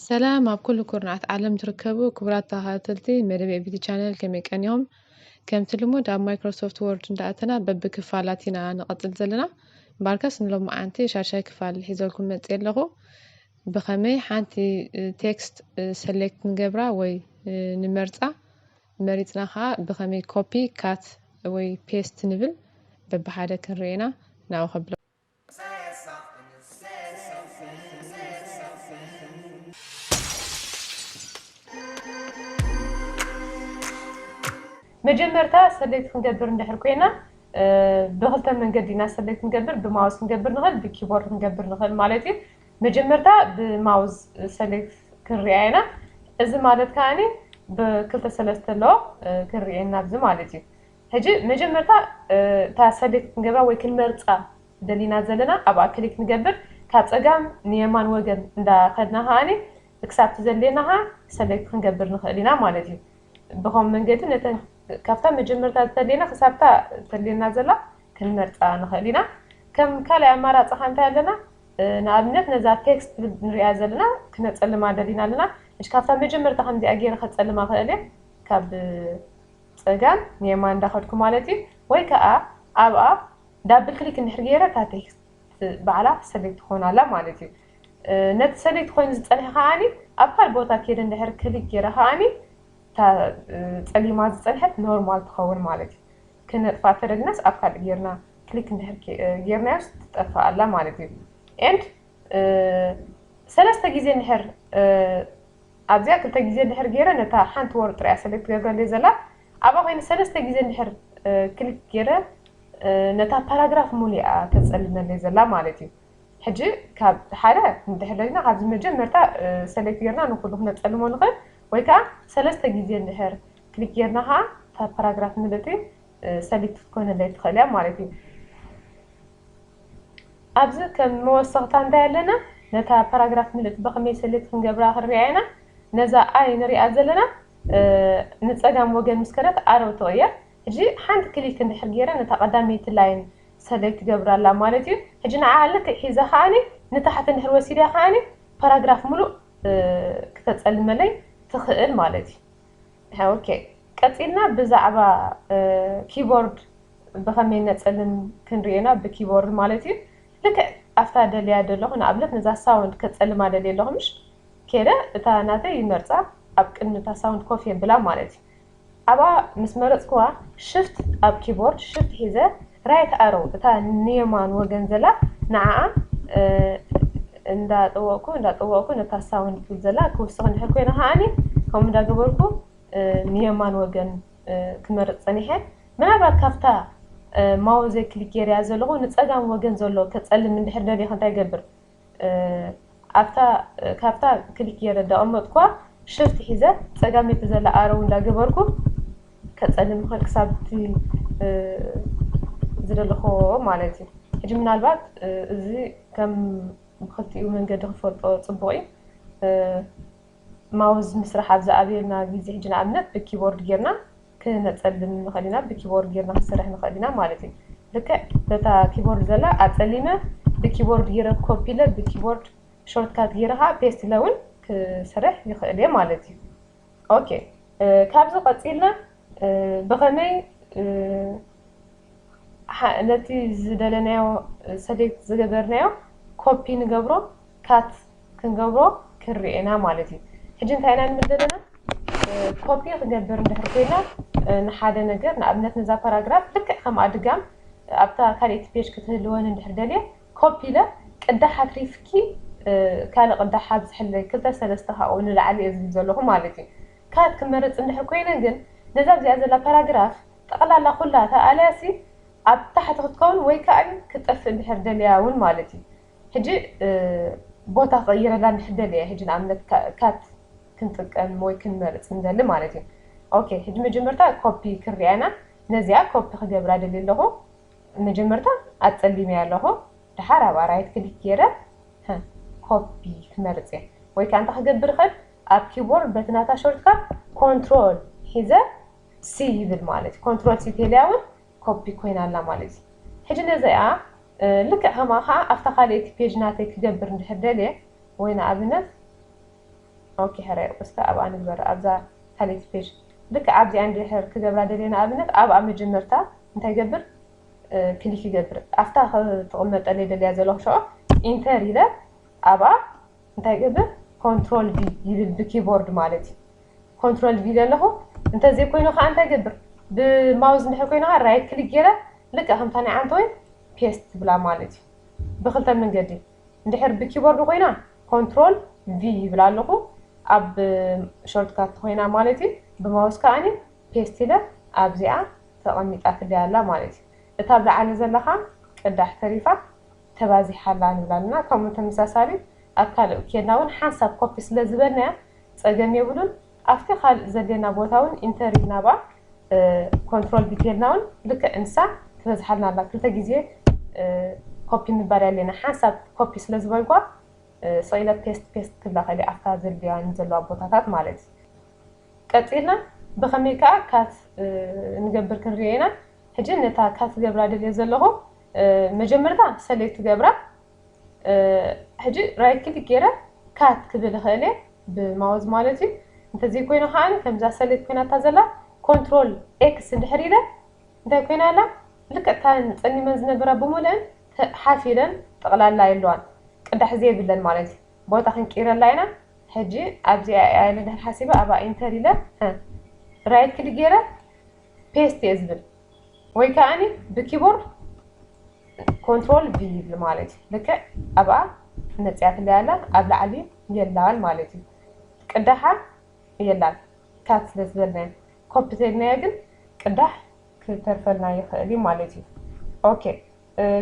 ሰላም ኣብ ኩሉ ኩርናዓት ዓለም ትርከቡ ክቡራት ተኸታተልቲ መደብ ኤቢቲ ቻነል፣ ከመይ ቀኒኹም? ከምቲ ልሙድ ኣብ ማይክሮሶፍት ወርድ እንዳኣተና በብክፋላት ኢና ንቐጽል ዘለና። እምበኣርከስ ንሎማዓንቲ ሻድሻይ ክፋል ሒዘልኩም መጽየ ኣለኹ። ብኸመይ ሓንቲ ቴክስት ሰሌክት ንገብራ ወይ ንመርጻ፣ መሪጽና ኸዓ ብኸመይ ኮፒ፣ ካት ወይ ፔስት ንብል በብሓደ ክንርኢ ኢና። ናብኡ ከብሎ። መጀመርታ ሰሌክት ክንገብር እንድሕር ኮይና ብክልተ መንገዲ ኢና ሰሌክት ክንገብር፣ ብማውስ ክንገብር ንኽእል፣ ብኪቦርድ ክንገብር ንኽእል ማለት እዩ። መጀመርታ ብማውስ ሰሌክት ክንሪኣ ኢና። እዚ ማለት ከዓኒ ብክልተ ሰለስተ ኣሎ ክንሪኤና ኣብዚ ማለት እዩ። ሕጂ መጀመርታ እታ ሰሌክት ክንገብራ ወይ ክንመርጻ ደሊና ዘለና ኣብኣ ክሊክ ንገብር። ካብ ጸጋም ንየማን ወገን እንዳኸድና ከዓኒ ክሳብቲ ዘድልየና ከኣ ሰሌክት ክንገብር ንኽእል ኢና ማለት እዩ። ብኸም መንገዲ ነተን ካብታ መጀመርታ ዝተልየና ክሳብታ ተልየና ዘላ ክንመርጻ ንኽእል ኢና። ከም ካልኣይ ኣማራጺ ከ እንታይ ኣለና? ንኣብነት ነዛ ቴክስት ንሪኣ ዘለና ክነጸልማ ደሊና ኣለና። እሺ፣ ካብታ መጀመርታ ከምዚኣ ገይረ ከጸልማ ክእል እየ። ካብ ጸጋም ንየማን እንዳኸድኩ ማለት እዩ። ወይ ከኣ ኣብኣ ዳብል ክሊክ እንድሕር ገይረ እታ ቴክስት ባዕላ ሰሌክት ትኾን ኣላ ማለት እዩ። ነቲ ሰሌክት ኮይኑ ዝጸንሐ ከዓኒ ኣብ ካልእ ቦታ ከይደ እንድሕር ክሊክ ገይረ ከዓኒ እታ ጸሊማ ዝጸንሐት ኖርማል ትኸውን ማለት እዩ። ክነጥፋ ተደግናስ ኣብ ካልእ ጌርና ክሊክ እንድሕር ጌርናዮስ ትጠፍእ ኣላ ማለት እዩ። ኤንድ ሰለስተ ግዜ እንድሕር ኣብዚኣ ክልተ ግዜ እንድሕር ገይረ ነታ ሓንቲ ወርድ ጥራያ ሰሌክት ትገብረለይ ዘላ። ኣብኣ ኮይኑ ሰለስተ ግዜ እንድሕር ክሊክ ገይረ ነታ ፓራግራፍ ሙሉኣ ተጸልመለይ ዘላ ማለት እዩ። ሕጂ ካብ ሓደ እንድሕር ደሊና ካብዚ መጀመርታ ሰሌክት ጌርና ንኩሉ ክነጸልሞ ንኽእል፣ ወይ ከዓ ሰለስተ ግዜ እንድሕር ክሊክ ጌርና ከዓ እታ ፓራግራፍ ምልእቲ ሰሌክት ክትኮነለይ ትኽእል እያ ማለት እዩ። ኣብዚ ከም መወሰኽታ እንታይ ኣለና? ነታ ፓራግራፍ ምልእቲ ብኸመይ ሰሌክት ክንገብራ ክንሪኣ ኢና። ነዛ ኣይ ንሪኣ ዘለና ንጸጋም ወገን ምስ ከደት ኣረው ትቕየር። ሕጂ ሓንቲ ክሊክ እንድሕር ገይረ ነታ ቀዳመይቲ ላይን ሰሌክት ትገብራ ኣላ ማለት እዩ። ሕጂ ንዓ ልክዕ ሒዛ ከዓኒ ንታሕቲ እንድሕር ወሲዳ ከዓኒ ፓራግራፍ ሙሉእ ክተጸልመለይ ትኽእል ማለት እዩ። ኦኬ፣ ቀጺልና ብዛዕባ ኪቦርድ ብኸመይ ነጸልም ክንሪኤና ብኪቦርድ ማለት እዩ። ልክዕ ኣብታ ደልያ ደለኹ፣ ንኣብነት ነዛ ሳውንድ ከጸልማ ደልየ ኣለኹ፣ ምሽ ከደ እታ ናተይ ይመርጻ፣ ኣብ ቅድሚ እታ ሳውንድ ኮፍ የብላ ማለት እዩ። ኣብኣ ምስ መረጽኩዋ ሽፍት ኣብ ኪቦርድ ሽፍት ሒዘ ራይት ኣሮው እታ ንየማን ወገን ዘላ ንዓኣ እንዳጠወቕኩ እንዳጠወቕኩ ነታ ሳውንድ ትብል ዘላ ክውስኽ እንድሕር ኮይነ ከዓኒ ከምኡ እንዳገበርኩ ንየማን ወገን ክመርጽ ጸኒሐ። ምናልባት ካብታ ማውዘይ ክሊክ ገይረያ ዘለኹ ንጸጋም ወገን ዘሎ ከጸልም እንድሕር ደልየ እንታይ ገብር? ኣብታ ካብታ ክሊክ ገይረ እንዳቐመጥኳ ሽፍት ሒዘ ጸጋመይቲ ዘላ ኣረው እንዳገበርኩ ከጸልም ይኽእል ክሳብ እቲ ዝደለኹዎ ማለት እዩ። ሕጂ ምናልባት እዚ ከም ብኽልቲኡ መንገዲ ክፈልጦ ጽቡቕ እዩ። ማውዝ ምስራሕ ኣብ ዝኣብየልና ግዜ ሕጂ ንኣብነት ብኪቦርድ ጌርና ክነጸልም ንኽእል ኢና፣ ብኪቦርድ ጌርና ክንሰርሕ ንኽእል ኢና ማለት እዩ። ልክዕ በታ ኪቦርድ ዘላ ኣጸሊመ ብኪቦርድ ጌረ ኮፒ ኢለ ብኪቦርድ ሾርትካት ጌረ ከዓ ፔስት ኢለ እውን ክሰርሕ ይኽእል እየ ማለት እዩ። ኦኬ፣ ካብዚ ቀጺልና ብኸመይ ነቲ ዝደለናዮ ሰሌክት ዝገበርናዮ ኮፒ ንገብሮ፣ ካት ክንገብሮ ክንሪኤና ማለት እዩ። ሕጂ እንታይ ኢና ንብል ዘለና? ኮፒ ክገብር እንድሕር ኮይና ንሓደ ነገር ንኣብነት ነዛ ፓራግራፍ ልክዕ ከምኣ ድጋም ኣብታ ካልኣይቲ ፔጅ ክትህልወን እንድሕር ደልየ ኮፒ ኢለ ቅዳሕ ኣትሪፍኪ ካልእ ቅዳሕ ኣብዝሕለይ ክልተ ሰለስተ ካብኡ ንላዕሊ እየ ዝብል ዘለኹ ማለት እዩ። ካት ክመርጽ እንድሕር ኮይነ ግን ነዛ ኣብዚኣ ዘላ ፓራግራፍ ጠቕላላ ኩላ ተኣልያሲ ኣብ ታሕቲ ክትከውን ወይ ከዓ ክትጠፍእ እንድሕር ደልያ እውን ማለት እዩ። ሕጂ ቦታ ክቕይረላ እንድሕር ደልየ ሕጂ ንኣብነት ካት ክንጥቀም ወይ ክንመርጽ ንደሊ ማለት እዩ። ኦኬ፣ ሕጂ መጀመርታ ኮፒ ክንሪኣና ነዚኣ ኮፒ ክገብራ ደልየ ኣለኹ። መጀመርታ ኣጸሊመያ ኣለኹ። ድሓር ኣብኣ ራይት ክሊክ ገይረ ኮፒ ክመርጽ እየ። ወይ ከዓ እንታይ ክገብር ይኽእል? ኣብ ኪቦርድ በቲ ናታ ሾርትካት ኮንትሮል ሒዘ C ይብል ማለት እዩ። Control C ተልያ እውን ኮፒ ኮይና ኣላ ማለት እዩ። ሕጂ ነዚኣ ልክዕ ከማ ከዓ ኣብታ ካልኣይቲ ፔጅ ናተይ ክገብር እንድሕር ደልየ ወይ ንኣብነት ኦኬ ሕረ እስከ ኣብኣ ንግበር ኣብዛ ካልኣይቲ ፔጅ ልክዕ ኣብዚኣ እንድሕር ክገብራ ደልየ ንኣብነት ኣብኣ መጀመርታ እንታይ ይገብር ክሊክ ይገብር ኣብታ ክጥቕመጠለይ ደልያ ዘለኹ ሽዑ ኢንተር ኢለ ኣብኣ እንታይ ይገብር ኮንትሮል ቪ ይብል ብኪቦርድ ማለት እዩ። ኮንትሮል ቪ ኣለኹ እንተዘይኮይኑ ከዓ እንታይ ይገብር ብማውዝ እንድሕር ኮይኑ ከዓ ራይት ክሊክ ገይረ ልክዕ ከምታ ናይ ዓንተወይ ፔስት ትብላ ማለት እዩ። ብክልተ መንገዲ እንድሕር ብኪቦርድ ኮይና ኮንትሮል ቪ ይብል ኣለኹ ኣብ ሾርትካት ኮይና ማለት እዩ። ብማውስ ከዓኒ ፔስት ኢለ ኣብዚኣ ተቐሚጣትለይ ኣላ ማለት እዩ። እታ ኣብ ላዕሊ ዘለኻ ቅዳሕ ተሪፋ ተባዚሓ ኣላ ንብላ ኣለና። ከምኡ ተመሳሳሊ ኣብ ካልእ ኬድና እውን ሓንሳብ ኮፒ ስለ ዝበልናያ ፀገም የብሉን። ኣብቲ ካልእ ዘድልየና ቦታ እውን ኢንተር ኢልና ብኣ ኮንትሮል ቪ ቴልና እውን ልክዕ ንሳ ትበዝሓልና ኣላ። ክልተ ግዜ ኮፒ ምባል ኣለና። ሓንሳብ ኮፒ ስለ ዝበልኳ ስቕ ኢለ ፔስት ፔስት ክብላ ከሊ ኣብታ ዘድልያ ዘለዋ ቦታታት ማለት እዩ። ቀፂልና ብኸመይ ከዓ ካት ንገብር ክንሪኦ ኢና። ሕጂ ነታ ካት ገብራ ደልየ ዘለኹ መጀመርታ ሰሌክት ገብራ ሕጂ ራይት ክሊክ ገይረ ካት ክብል ይኽእል እየ ብማውዝ ማለት እዩ። እንተዘይኮይኑ ከዓ ከምዛ ሰሌክት ኮይናታ ዘላ ኮንትሮል ኤክስ እንድሕር ኢለ እንታይ ኮይና ኣላ ልክዕ እተን ፀሊመን ዝነበራ ብምልአን ሓፍ ኢለን ጠቕላላ የለዋን ቅዳሕ ዘይብለን ማለት እዩ። ቦታ ክንቅይረላ ኢና። ሕጂ ኣብዚኣ እያ ኢለ ድሕር ሓሲበ ኣብኣ ኢንተር ኢለ ራይት ክሊክ ገይረ ፔስት እየ ዝብል ወይ ከዓኒ ብኪቦርድ ኮንትሮል ቪ ይብል ማለት እዩ። ልክዕ ኣብኣ መፅያትለይ ኣላ ኣብ ላዕሊ የላን ማለት እዩ። ቅዳሓ የላን ካት ስለ ዝበልናዮ ኮፒ ተልናዮ ግን ቅዳሕ ክተርፈልና ይኽእል እዩ ማለት እዩ። ኦኬ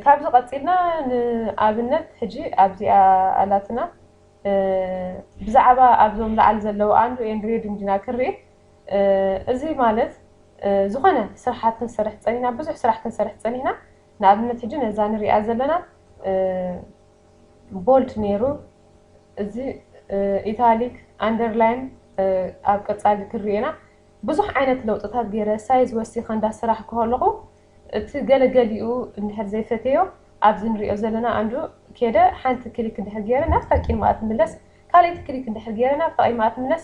ካብዚ ቀፂልና ንኣብነት ሕጂ ኣብዚኣ ኣላትና ብዛዕባ ኣብዞም ላዕሊ ዘለዉ ኣንዱ ኤንድ ሬድ እንዲና ክርኢ እዚ ማለት ዝኾነ ስራሓት ክንሰርሕ ፀኒና ብዙሕ ስራሕ ክንሰርሕ ፀኒና ንኣብነት ሕጂ ነዛ ንሪኣ ዘለና ቦልድ ነይሩ እዚ ኢታሊክ ኣንደርላይን ኣብ ቀፃሊ ክርኤና ብዙሕ ዓይነት ለውጥታት ገይረ ሳይዝ ወሲኸ እንዳሰራሕ ከለኹ እቲ ገለገሊኡ እንድሕር ዘይፈተዮ ኣብዚ ንሪኦ ዘለና ኣንዱ ኬደ ሓንቲ ክሊክ እንድሕር ገይረ ናብታ ቂድማኣ ትምለስ ካልኣይቲ ክሊክ እንድሕር ገይረ ናብታ ቂድማኣ ትምለስ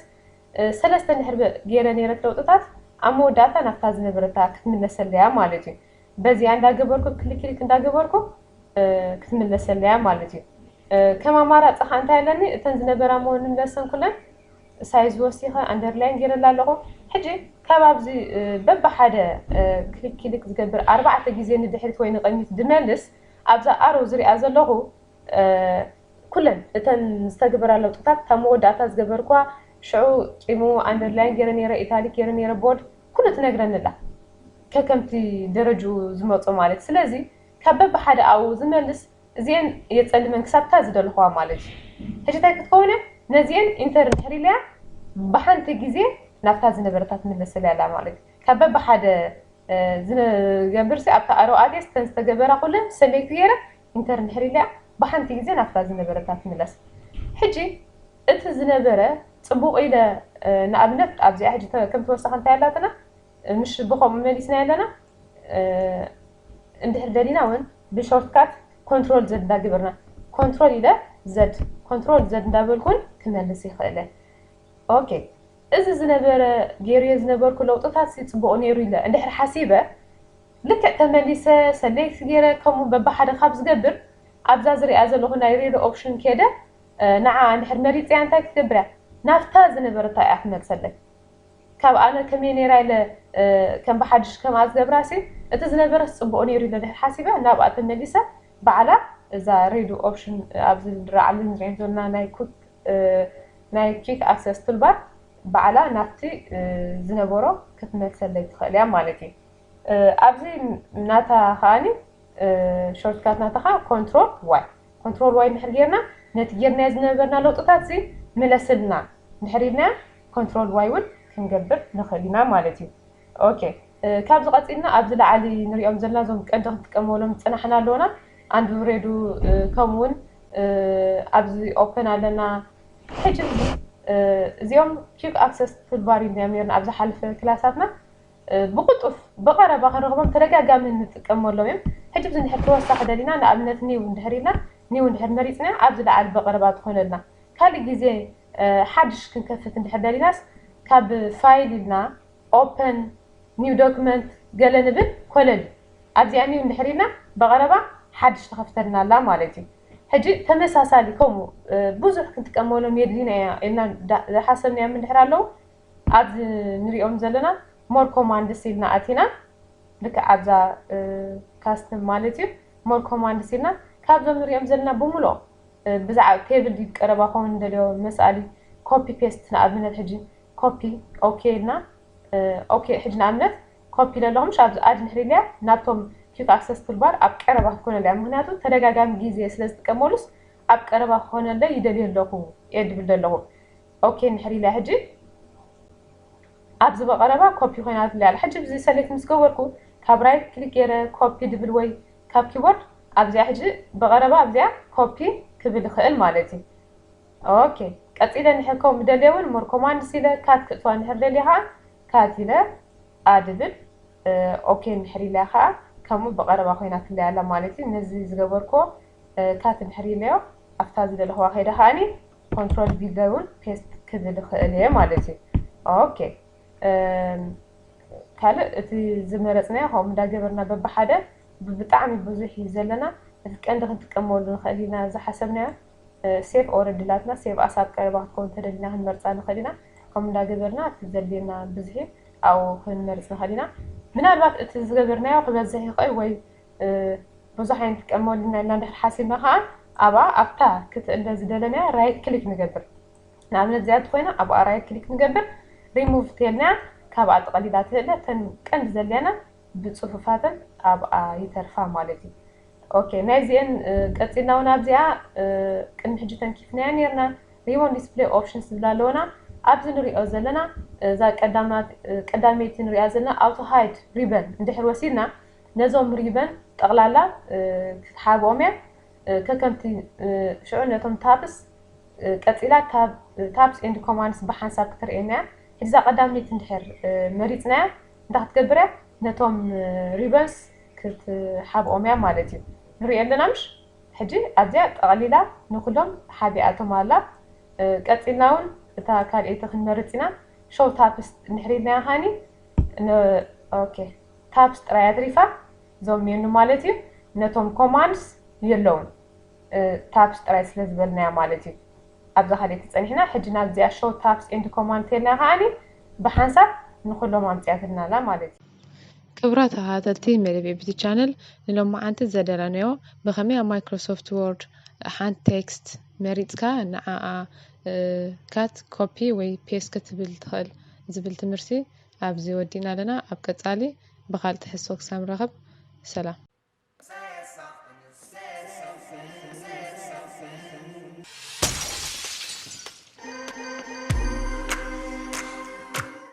ሰለስተ እንድሕር ገይረ ነይረት ለውጥታት ኣብ መወዳእታ ናብታ ዝነበረታ ክትምለሰለያ ማለት እዩ። በዚኣ እንዳገበርኩ ክሊክ ክሊክ እንዳገበርኩ ክትምለሰለያ ማለት እዩ። ከም ኣማራፂ ከዓ እንታይ ኣለኒ እተን ዝነበራ መሆን ንመለሰን ኩለን ሳይዝ ወሲኸ ኣንደርላይን ገይረላ ኣለኹ። ሕጂ ካብ ኣብዚ በብሓደ ክሊክ ክሊክ ዝገብር ኣርባዕተ ግዜ ንድሕሪት ወይ ንቕድሚት ድመልስ ኣብዛ ኣሮ ዝሪኣ ዘለኹ ኩለን እተን ዝተግበራ ለውጥታት ካብ መወዳእታ ዝገበርኳ ሽዑ ቂሙ ኣንደርላይን ገይረ ነይረ ኢታሊክ ገይረ ነይረ ቦልድ ኩሉ ትነግረኒ ኣላ ከከምቲ ደረጅኡ ዝመፁ ማለት ስለዚ ካብ በብሓደ ኣብኡ ዝመልስ እዚአን የፀልመን ክሳብታ ዝደለኽዋ ማለት እዩ። ሕጂ እንታይ ክትከውን እያ ነዚአን ኢንተር እንድሕር ኢለያ ብሓንቲ ግዜ ናብታ ዝነበረታ ትምለሰለያ ኣላ ማለት እዩ። ካብ በብሓደ ዝገብርሲ ኣብታ ኣሮ ኣድየ ስተን ዝተገበራ ኩለን ሰሌክት ገይረ ኢንተር እንድሕር ኢለያ ብሓንቲ ግዜ ናብታ ዝነበረታ ትምለስ። ሕጂ እቲ ዝነበረ ፅቡቕ ኢለ ንኣብነት ኣብዚኣ ሕጂ ከም ተወሳኺ እንታይ ኣላትና ምሽ ብኸምኡ መሊስና ኣለና እንድሕር ደሊና እውን ብሾርትካት ኮንትሮል ዘድ እንዳገበርና ኮንትሮል ኢለ ዘድ ኮንትሮል ዘድ እንዳበልኩን ክመልስ ይኽእለ። ኦኬ እዚ ዝነበረ ገይርዮ ዝነበርኩ ለውጥታት ሲ ፅቡቕ ነይሩ ኢለ እንድሕር ሓሲበ ልክዕ ተመሊሰ ሰሌክት ገይረ ከምኡ በብሓደ ካብ ዝገብር ኣብዛ ዝሪኣ ዘለኹ ናይ ሬድ ኦፕሽን ከደ ንዓ እንድሕር መሪፀያ እንታይ ክትገብር እያ ናብታ ዝነበረታ እያ ክመልሰለይ ካብ ኣነ ከመይ ነይራ ኢለ ከም ብሓድሽ ከምኣ ዝገብራ ሲ እቲ ዝነበረ ፅቡቕ ነይሩ ኢለ ድሕር ሓሲበ ናብኣ ተመሊሰ ባዕላ እዛ ሬድ ኦፕሽን ኣብዚ ንረዓሉ ንሪኦ ዘለና ናይ ኩክ ናይ ኪክ ኣክሰስ ቱልባር ባዕላ ናብቲ ዝነበሮ ክትመልሰለይ ትኽእል እያ ማለት እዩ። ኣብዚ ናታ ከዓኒ ሾርትካት ናታ ከዓ ኮንትሮል ዋይ ኮንትሮል ዋይ እንድሕር ጌርና ነቲ ጌርናዮ ዝነበርና ለውጥታት እዚ ምለስልና እንድሕር ኢልና ኮንትሮል ዋይ እውን ክንገብር ንኽእል ኢና ማለት እዩ። ኦኬ ካብዚ ቀፂልና ኣብዚ ላዕሊ ንሪኦም ዘለና እዞም ቀንዲ ክንጥቀመሎም ዝፀናሕና ኣለውና ኣንድሮይዱ ከምኡውን ኣብዚ ኦፐን ኣለና ሕጂ እዚኦም ኪክ ኣክሰስ ቱልባር ኢልና ኔርና ኣብ ዝሓለፈ ክላሳትና ብቕጡፍ ብቐረባ ክንረኽቦም ተደጋጋሚ እንጥቀመሎም እዮም። ሕጂ ብዚ እንድሕር ተወሳኺ ደሊና ንኣብነት ኒው እንድሕር ኢልና ኒው እንድሕር መሪፅና ኣብዚ ላዓል ብቐረባ ትኾነልና። ካልእ ግዜ ሓድሽ ክንከፍት እንድሕር ደሊናስ ካብ ፋይል ኢልና ኦፐን ኒው ዶክመንት ገለ ንብል ኮለል ኣብዚኣ ኒው እንድሕር ኢልና ብቐረባ ሓድሽ ተኸፍተልና ኣላ ማለት እዩ። ሕጂ ተመሳሳሊ ከምኡ ብዙሕ ክንጥቀመሎም የድሊና ኢልና ዝሓሰብናዮም እንድሕር ኣለዉ ኣብዚ ንሪኦም ዘለና ሞር ኮማንድስ ኢልና ኣቲና ልክዕ ኣብዛ ካስትም ማለት እዩ ሞር ኮማንድስ ኢልና ካብዞም ንሪኦም ዘለና ብምልኦም ብዛዕባ ቴብል ድዩ ቀረባ ክኸውን እንደልዮ መስኣሊ ኮፒ ፔስት ንኣብነት ሕጂ ኮፒ ኦኬ ኢልና ኦኬ ሕጂ ንኣብነት ኮፒ ኢለ ኣለኹ ምሽ ኣብዚ ኣድ እንድሕር ኢለያ ናብቶም ኪክ ኣክሰስ ቱልባር ኣብ ቀረባ ክትኮነ ኢለያ ምክንያቱ ተደጋጋሚ ግዜ ስለ ዝጥቀመሉስ ኣብ ቀረባ ክኾነለይ ይደልዮ ኣለኹ እየ ድብል ዘለኹ ኦኬ እንድሕር ኢለያ ሕጂ ኣብዚ በቐረባ ኮፒ ኮይና ትለያ ኣላ ሕጂ ብዚ ሰሌክት ምስ ገበርኩ ካብ ራይት ክሊክ ገይረ ኮፒ ድብል ወይ ካብ ኪቦርድ ኣብዚኣ ሕጂ በቐረባ ኣብዚኣ ኮፒ ክብል ይኽእል ማለት እዩ ኦኬ ቀፂለ እንድሕር ከምኡ ደልየ እውን ሞር ኮማንድስ ኢለ ካት ክእትዋ እንድሕር ደልየ ከዓ ካት ኢለ ኣድብል ኦኬ እንድሕር ኢለያ ከዓ ከምኡ ብቐረባ ኮይና ትለያ ኣላ ማለት እዩ ነዚ ዝገበርክዎ ካት እንድሕር ኢለዮ ኣብታ ዝደለኽዋ ከይደ ከዓኒ ኮንትሮል ቪ ኢለ እውን ፔስት ክብል ይኽእል እየ ማለት እዩ ኦኬ ካልእ እቲ ዝመረፅናዮ ከምኡ እንዳገበርና በብሓደ ብጣዕሚ ብዙሕ እዩ ዘለና እቲ ቀንዲ ክንጥቀመሉ ንኽእል ኢና ዝሓሰብናዮ ሴቭ ኦረዲ ላትና ሴቭ ኣስ ኣብ ቀረባ ክትከውን ተደሊና ክንመርፃ ንኽእል ኢና ከም እንዳገበርና እቲ ዘድልየና ብዝሒ ኣብኡ ክንመርፅ ንኽእል ኢና ምናልባት እቲ ዝገበርናዮ ክበዝሕ ይኽእል ወይ ብዙሕ ኣይንጥቀመሉና ኢልና እንድሕር ሓሲብና ከዓ ኣብኣ ኣብታ ክትእለ ዝደለናያ ራይት ክሊክ ንገብር ንኣብነት እዚኣ እንተኮይና ኣብኣ ራይት ክሊክ ንገብር ሪሙቭ ተልና ካብኣ ጠቐሊላ ትህለ ተን ቀንዲ ዘድልያና ብፅፉፋተን ኣብኣ ይተርፋ ማለት እዩ ኦኬ ናይዚአን ቀፂልና እውን ኣብዚኣ ቅድሚ ሕጂ ተንኪፍናያ ነርና ሪቦን ዲስፕሌይ ኦፕሽንስ ዝብላ ኣለውና ኣብዚ ንሪኦ ዘለና እዛ ቀዳመይቲ ንሪኣ ዘለና ኣውቶ ሃይድ ሪበን እንድሕር ወሲድና ነዞም ሪበን ጠቕላላ ክትሓብኦም እያ ከከምቲ ሽዑ ነቶም ታብስ ቀፂላ ታብስ ኤንድ ኮማንድስ ብሓንሳብ ክትርእየና እያ ሕዚ እዛ ቀዳመይቲ እንድሕር መሪፅናያ እንታይ ክትገብር እያ ነቶም ሪበንስ ክትሓብኦም እያ ማለት እዩ ንሪኦ ኣለና ምሽ ሕጂ ኣብዚኣ ጠቕሊላ ንኩሎም ሓቢኣቶም ኣላ ቀፂልና እውን እታ ካልኤቲ ክንመርፅ ኢና ሾው ታፕስ እንድሕር ኢልናያ ሃኒ ታፕስ ጥራይ ኣትሪፋ እዞም ሜኑ ማለት እዩ ነቶም ኮማንድስ የለውን ታፕስ ጥራይ ስለ ዝበልናያ ማለት እዩ ኣብዛ ካልኤቲ ፀኒሕና ሕጂ ናብዚኣ ሾው ታፕስ ኤንድ ኮማንድ ተልና ከዓኒ ብሓንሳብ ንኩሎም ኣምፅያትልና ኣላ ማለት እዩ ክብራት ተኸታተልቲ መደብ ኤቢቲ ቻነል ንሎማዓንቲ ዘደለናዮ ብኸመይ ኣብ ማይክሮሶፍት ወርድ ሓንቲ ቴክስት መሪፅካ ንዓኣ ካት ኮፒ ወይ ፔስት ክትብል ትኽእል ዝብል ትምህርቲ ኣብዚ ወዲእና ኣለና ኣብ ቀፃሊ ብካልእ ትሕዝቶ ክሳብ ንራኸብ ሰላም